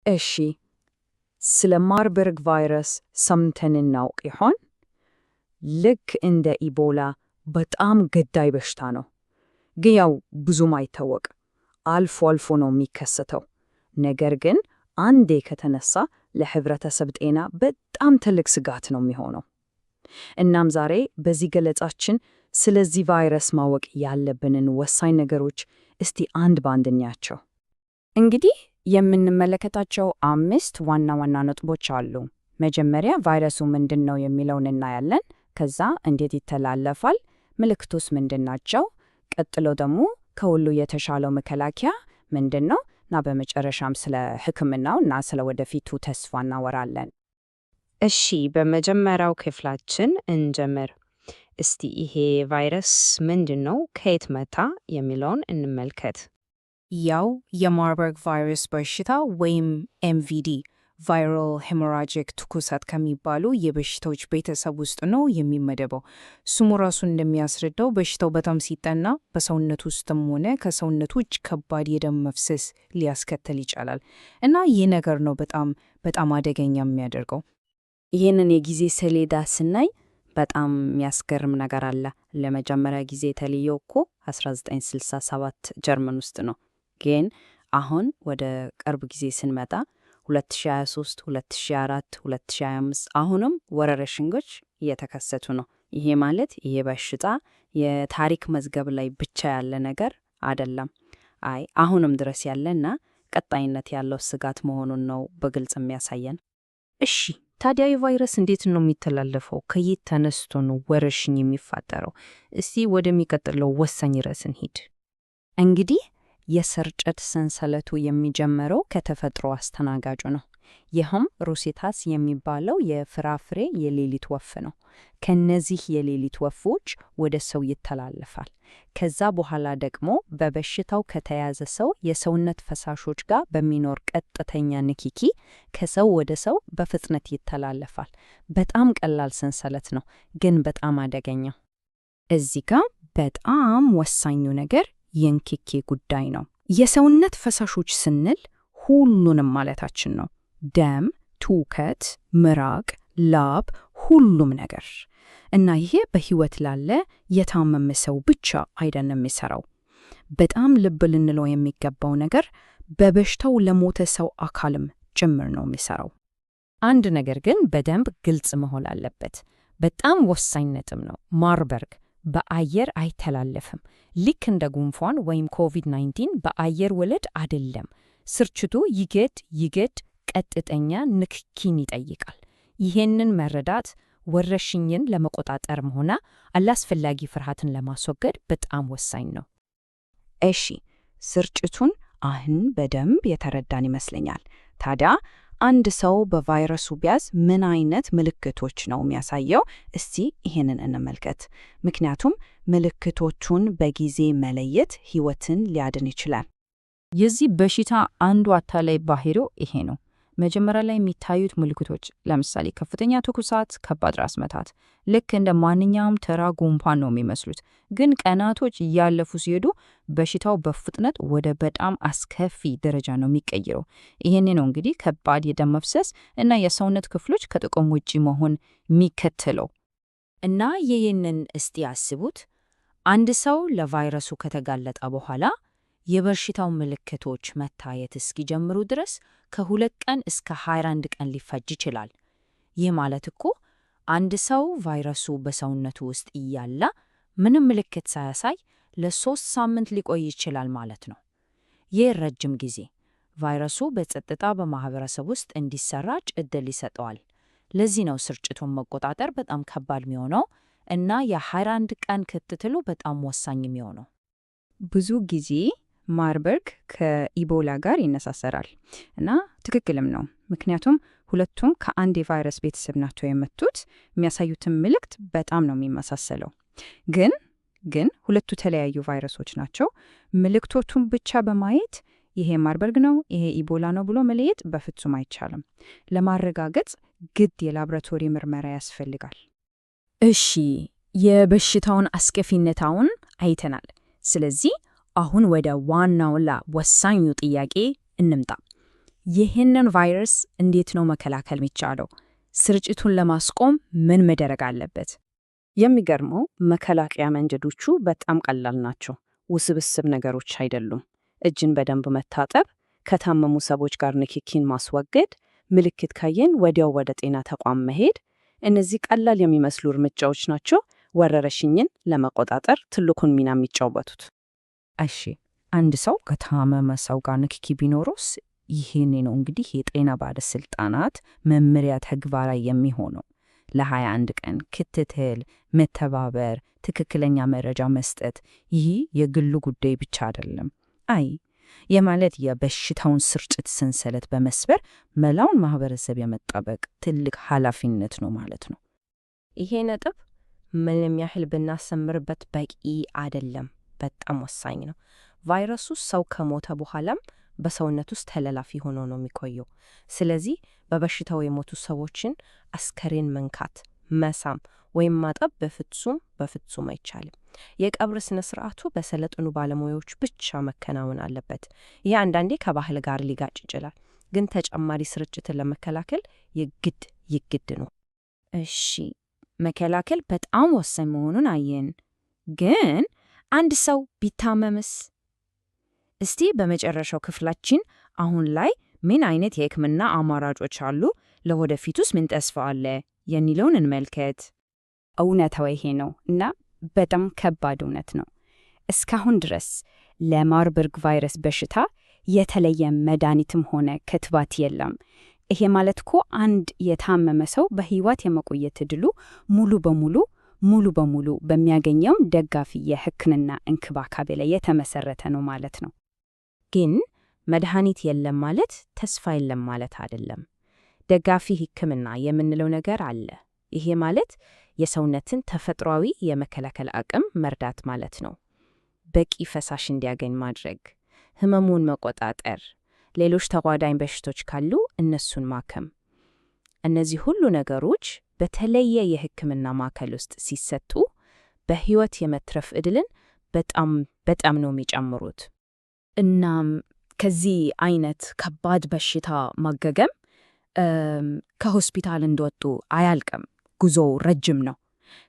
እሺ፣ ስለ ማርበርግ ቫይረስ ሰምተን እናውቅ ይሆን? ልክ እንደ ኢቦላ በጣም ገዳይ በሽታ ነው። ግን ያው ብዙም አይታወቅ፣ አልፎ አልፎ ነው የሚከሰተው። ነገር ግን አንዴ ከተነሳ ለህብረተሰብ ጤና በጣም ትልቅ ስጋት ነው የሚሆነው። እናም ዛሬ በዚህ ገለጻችን ስለዚህ ቫይረስ ማወቅ ያለብንን ወሳኝ ነገሮች እስቲ አንድ ባንድ እንያቸው። እንግዲህ የምንመለከታቸው አምስት ዋና ዋና ነጥቦች አሉ። መጀመሪያ ቫይረሱ ምንድን ነው የሚለውን እናያለን። ከዛ እንዴት ይተላለፋል፣ ምልክቶስ ምንድን ናቸው? ቀጥሎ ደግሞ ከሁሉ የተሻለው መከላከያ ምንድን ነው እና በመጨረሻም ስለ ሕክምናው እና ስለ ወደፊቱ ተስፋ እናወራለን። እሺ፣ በመጀመሪያው ክፍላችን እንጀምር። እስቲ ይሄ ቫይረስ ምንድን ነው፣ ከየት መጣ የሚለውን እንመልከት። ያው የማርበርግ ቫይረስ በሽታ ወይም MVD viral hemorrhagic ትኩሳት ከሚባሉ የበሽታዎች ቤተሰብ ውስጥ ነው የሚመደበው። ስሙ ራሱ እንደሚያስረዳው በሽታው በጣም ሲጠና በሰውነት ውስጥም ሆነ ከሰውነት ውጭ ከባድ የደም መፍሰስ ሊያስከትል ይችላል እና ይህ ነገር ነው በጣም በጣም አደገኛ የሚያደርገው። ይህንን የጊዜ ሰሌዳ ስናይ በጣም የሚያስገርም ነገር አለ። ለመጀመሪያ ጊዜ የተለየው እኮ 1967 ጀርመን ውስጥ ነው። ግን አሁን ወደ ቅርብ ጊዜ ስንመጣ 2023፣ 2004፣ 2025 አሁንም ወረርሽኞች እየተከሰቱ ነው። ይሄ ማለት ይሄ በሽታ የታሪክ መዝገብ ላይ ብቻ ያለ ነገር አይደለም። አይ አሁንም ድረስ ያለና ቀጣይነት ያለው ስጋት መሆኑን ነው በግልጽ የሚያሳየን። እሺ፣ ታዲያ የቫይረስ እንዴት ነው የሚተላለፈው? ከየት ተነስቶ ነው ወረርሽኝ የሚፈጠረው? እስቲ ወደሚቀጥለው ወሳኝ ርዕስ እንሂድ። እንግዲህ የስርጭት ሰንሰለቱ የሚጀምረው ከተፈጥሮ አስተናጋጁ ነው። ይህም ሩሲታስ የሚባለው የፍራፍሬ የሌሊት ወፍ ነው። ከነዚህ የሌሊት ወፎች ወደ ሰው ይተላለፋል። ከዛ በኋላ ደግሞ በበሽታው ከተያዘ ሰው የሰውነት ፈሳሾች ጋር በሚኖር ቀጥተኛ ንክኪ ከሰው ወደ ሰው በፍጥነት ይተላለፋል። በጣም ቀላል ሰንሰለት ነው፣ ግን በጣም አደገኛ። እዚህ ጋ በጣም ወሳኙ ነገር የንክኪ ጉዳይ ነው። የሰውነት ፈሳሾች ስንል ሁሉንም ማለታችን ነው። ደም፣ ትውከት፣ ምራቅ፣ ላብ፣ ሁሉም ነገር እና ይሄ በሕይወት ላለ የታመመ ሰው ብቻ አይደለም የሚሰራው። በጣም ልብ ልንለው የሚገባው ነገር በበሽታው ለሞተ ሰው አካልም ጭምር ነው የሚሰራው። አንድ ነገር ግን በደንብ ግልጽ መሆን አለበት። በጣም ወሳኝ ነጥብ ነው። ማርበርግ በአየር አይተላለፍም። ልክ እንደ ጉንፋን ወይም ኮቪድ-19 በአየር ወለድ አይደለም። ስርጭቱ ይገድ ይገድ ቀጥተኛ ንክኪን ይጠይቃል። ይሄንን መረዳት ወረርሽኝን ለመቆጣጠርም ሆነ አላስፈላጊ ፍርሃትን ለማስወገድ በጣም ወሳኝ ነው። እሺ፣ ስርጭቱን አሁን በደንብ የተረዳን ይመስለኛል። ታዲያ አንድ ሰው በቫይረሱ ቢያዝ ምን አይነት ምልክቶች ነው የሚያሳየው? እስቲ ይሄንን እንመልከት። ምክንያቱም ምልክቶቹን በጊዜ መለየት ሕይወትን ሊያድን ይችላል። የዚህ በሽታ አንዱ አታላይ ባህሪው ይሄ ነው። መጀመሪያ ላይ የሚታዩት ምልክቶች ለምሳሌ ከፍተኛ ትኩሳት፣ ከባድ ራስ መታት፣ ልክ እንደ ማንኛውም ተራ ጉንፋን ነው የሚመስሉት። ግን ቀናቶች እያለፉ ሲሄዱ በሽታው በፍጥነት ወደ በጣም አስከፊ ደረጃ ነው የሚቀይረው። ይሄኔ ነው እንግዲህ ከባድ የደም መፍሰስ እና የሰውነት ክፍሎች ከጥቅም ውጪ መሆን የሚከተለው። እና ይህንን እስቲ አስቡት። አንድ ሰው ለቫይረሱ ከተጋለጠ በኋላ የበሽታው ምልክቶች መታየት እስኪጀምሩ ድረስ ከ2 ቀን እስከ 21 ቀን ሊፈጅ ይችላል። ይህ ማለት እኮ አንድ ሰው ቫይረሱ በሰውነቱ ውስጥ እያለ ምንም ምልክት ሳያሳይ ለ3 ሳምንት ሊቆይ ይችላል ማለት ነው። ይህ ረጅም ጊዜ ቫይረሱ በጸጥታ በማህበረሰብ ውስጥ እንዲሰራጭ ዕድል ይሰጠዋል። ለዚህ ነው ስርጭቱን መቆጣጠር በጣም ከባድ የሚሆነው እና የ21 ቀን ክትትሉ በጣም ወሳኝ የሚሆነው። ብዙ ጊዜ ማርበርግ ከኢቦላ ጋር ይነሳሰራል እና ትክክልም ነው። ምክንያቱም ሁለቱም ከአንድ የቫይረስ ቤተሰብ ናቸው የመጡት። የሚያሳዩትን ምልክት በጣም ነው የሚመሳሰለው። ግን ሁለቱ የተለያዩ ቫይረሶች ናቸው። ምልክቶቹን ብቻ በማየት ይሄ ማርበርግ ነው፣ ይሄ ኢቦላ ነው ብሎ መለየት በፍጹም አይቻልም። ለማረጋገጥ ግድ የላብራቶሪ ምርመራ ያስፈልጋል። እሺ፣ የበሽታውን አስከፊነት አሁን አይተናል። ስለዚህ አሁን ወደ ዋናውና ወሳኙ ጥያቄ እንምጣ። ይህንን ቫይረስ እንዴት ነው መከላከል የሚቻለው? ስርጭቱን ለማስቆም ምን መደረግ አለበት? የሚገርመው መከላከያ መንገዶቹ በጣም ቀላል ናቸው። ውስብስብ ነገሮች አይደሉም። እጅን በደንብ መታጠብ፣ ከታመሙ ሰዎች ጋር ንክኪን ማስወገድ፣ ምልክት ካየን ወዲያው ወደ ጤና ተቋም መሄድ። እነዚህ ቀላል የሚመስሉ እርምጃዎች ናቸው ወረርሽኝን ለመቆጣጠር ትልቁን ሚና የሚጫወቱት። እሺ፣ አንድ ሰው ከታመመ ሰው ጋር ንክኪ ቢኖረውስ? ይሄኔ ነው እንግዲህ የጤና ባለስልጣናት መመሪያ ተግባራዊ የሚሆነው። ለ21 ቀን ክትትል፣ መተባበር፣ ትክክለኛ መረጃ መስጠት፣ ይህ የግሉ ጉዳይ ብቻ አይደለም። አይ የማለት የበሽታውን ስርጭት ሰንሰለት በመስበር መላውን ማህበረሰብ የመጠበቅ ትልቅ ኃላፊነት ነው ማለት ነው። ይሄ ነጥብ ምንም ያህል ብናሰምርበት በቂ አይደለም። በጣም ወሳኝ ነው። ቫይረሱ ሰው ከሞተ በኋላም በሰውነት ውስጥ ተላላፊ ሆኖ ነው የሚቆየው። ስለዚህ በበሽታው የሞቱ ሰዎችን አስከሬን መንካት፣ መሳም ወይም ማጠብ በፍጹም በፍጹም አይቻልም። የቀብር ስነ ስርዓቱ በሰለጠኑ ባለሙያዎች ብቻ መከናወን አለበት። ይህ አንዳንዴ ከባህል ጋር ሊጋጭ ይችላል፣ ግን ተጨማሪ ስርጭትን ለመከላከል የግድ የግድ ነው። እሺ፣ መከላከል በጣም ወሳኝ መሆኑን አየን። ግን አንድ ሰው ቢታመምስ? እስቲ በመጨረሻው ክፍላችን አሁን ላይ ምን አይነት የሕክምና አማራጮች አሉ፣ ለወደፊቱስ ምን ተስፋ አለ የሚለውን እንመልከት። እውነታው ይሄ ነው እና በጣም ከባድ እውነት ነው። እስካሁን ድረስ ለማርበርግ ቫይረስ በሽታ የተለየ መድኃኒትም ሆነ ክትባት የለም። ይሄ ማለት እኮ አንድ የታመመ ሰው በሕይወት የመቆየት ዕድሉ ሙሉ በሙሉ በሚያገኘው ደጋፊ የሕክምና እንክብካቤ ላይ የተመሰረተ ነው ማለት ነው። ግን መድኃኒት የለም ማለት ተስፋ የለም ማለት አይደለም። ደጋፊ ሕክምና የምንለው ነገር አለ። ይሄ ማለት የሰውነትን ተፈጥሯዊ የመከላከል አቅም መርዳት ማለት ነው። በቂ ፈሳሽ እንዲያገኝ ማድረግ፣ ህመሙን መቆጣጠር፣ ሌሎች ተጓዳኝ በሽቶች ካሉ እነሱን ማከም። እነዚህ ሁሉ ነገሮች በተለየ የሕክምና ማዕከል ውስጥ ሲሰጡ በሕይወት የመትረፍ ዕድልን በጣም በጣም ነው የሚጨምሩት። እናም ከዚህ አይነት ከባድ በሽታ ማገገም ከሆስፒታል እንደወጡ አያልቅም። ጉዞው ረጅም ነው።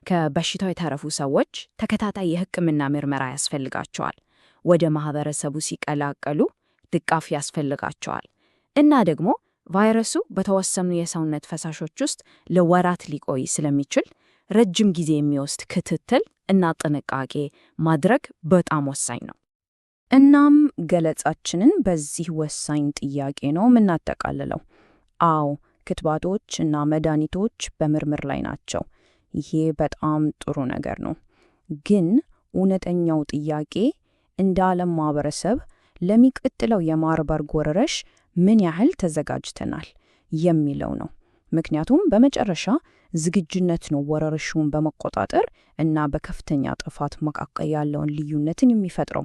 ከበሽታው የተረፉ ሰዎች ተከታታይ የሕክምና ምርመራ ያስፈልጋቸዋል። ወደ ማህበረሰቡ ሲቀላቀሉ ድጋፍ ያስፈልጋቸዋል። እና ደግሞ ቫይረሱ በተወሰኑ የሰውነት ፈሳሾች ውስጥ ለወራት ሊቆይ ስለሚችል ረጅም ጊዜ የሚወስድ ክትትል እና ጥንቃቄ ማድረግ በጣም ወሳኝ ነው። እናም ገለጻችንን በዚህ ወሳኝ ጥያቄ ነው የምናጠቃልለው። አዎ፣ ክትባቶች እና መድኃኒቶች በምርምር ላይ ናቸው። ይሄ በጣም ጥሩ ነገር ነው። ግን እውነተኛው ጥያቄ እንደ ዓለም ማህበረሰብ ለሚቀጥለው የማርበርግ ወረርሽኝ ምን ያህል ተዘጋጅተናል የሚለው ነው። ምክንያቱም በመጨረሻ ዝግጁነት ነው ወረርሽኙን በመቆጣጠር እና በከፍተኛ ጥፋት መካከል ያለውን ልዩነትን የሚፈጥረው።